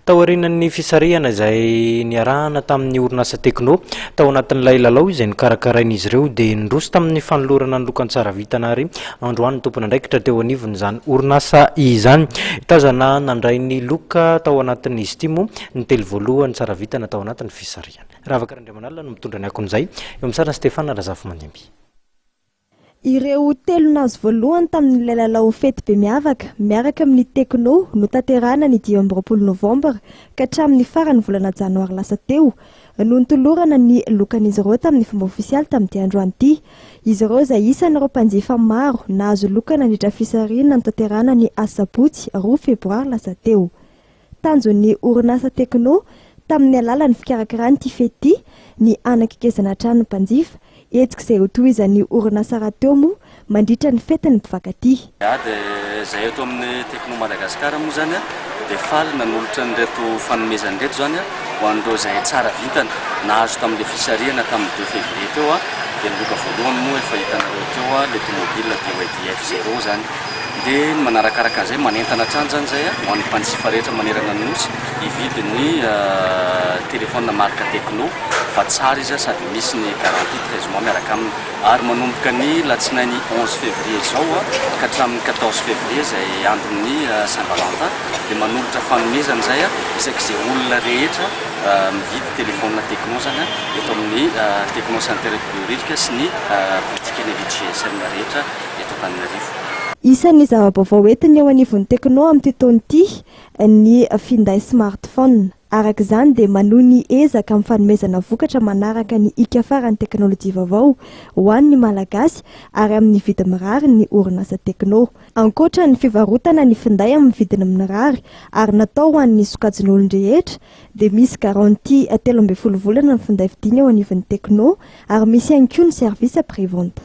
Taorian'ny fisarihana izay niarahana tamin'ny orinasa Tecno tao anatin'ilay lalao izay nokarakarain'izy ireo dia niroso tamin'ny fanolorana ny lokan'ny tsara vintana ary androany ny tompon'andraikitra teo anivon'izany orinasa izany. Tazana nandray ny loka tao anatin'izy ity moa ny telo voalohany tsara vintana tao anatin'ny fisarihana. Ravaka Randriamanalina no mitondra ny akon'izay eo amin'ny sarin'i Stéphane Razafimandimby. Ireo telo nahazo voalohany tamin'ilay lalao fety be miavaka miaraka amin'ny Tecno notanterahina ny 25 novambra ka hatramin'ny faran'ny volana janoary lasa teo no notolorana ny lokan'izy ireo tamin'ny fomba ofisialy tamin'ity androany ity. Izy ireo izay isan'ireo mpanjifa maro nahazo loka nandritra fisarihana notanterahina ny asabotsy 2 febroary lasa teo. Tanjon'ny orinasa Tecno tamin'ny alalan'ny fikarakarana ity fety ity ny hanakekezana hatrany ny mpanjifa, hetsika izay hotohizan'ny orinasa rahateo moa mandritra ny fetin'ny mpifankatia. Ya dia izay eto amin'ny Tecno Madagascar moa izany dia faly nanolotra an'ireto fanomezana ireto izany ho an'ireo izay tsara vintana nahazo tamin'ilay fisarihana tamin'ny deux février teo dia ny loka voalohany moa efa hitanareo teo ilay tomobile BYD F zéro izany. Dia ny manarakaraka an'izay, manentana hatrany izany izay ho an'ny mpanjifa rehetra manerana ny Nosy hividy ny téléphone marque Tecno fa tsara izy sady misy ny garantie 13 mois miaraka aminy. Ary manomboka ny latsinainy 11 février izao ka hatramin'ny 14 février izay andron'ny Saint Valentin dia manolotra fanomezana izay isak'izay olona rehetra mividy téléphone Tecno izany eto amin'ny Tecno Center eto Behoririka sy ny boutique eny Avy GSM rehetra eto Antananarivo. Isan'ny zava-baovao entiny eo anivon'ny Tecno amin'ity taona ity ny finday smartphone. Araka izany dia manohy ny ezaka amin'ny fanomezana vokatra manaraka ny hika faran'ny teknolojia vaovao ho an'ny Malagasy ary amin'ny vidiny mirary ny orinasa Tecno. Ankoatra ny fivarotana ny finday amin'ny vidiny mirary ary natao ho an'ny sokajin'olon-drehetra dia misy garantie 13 volana ny finday vidiana eo anivon'ny Tecno ary misy ihany koa ny service après vente.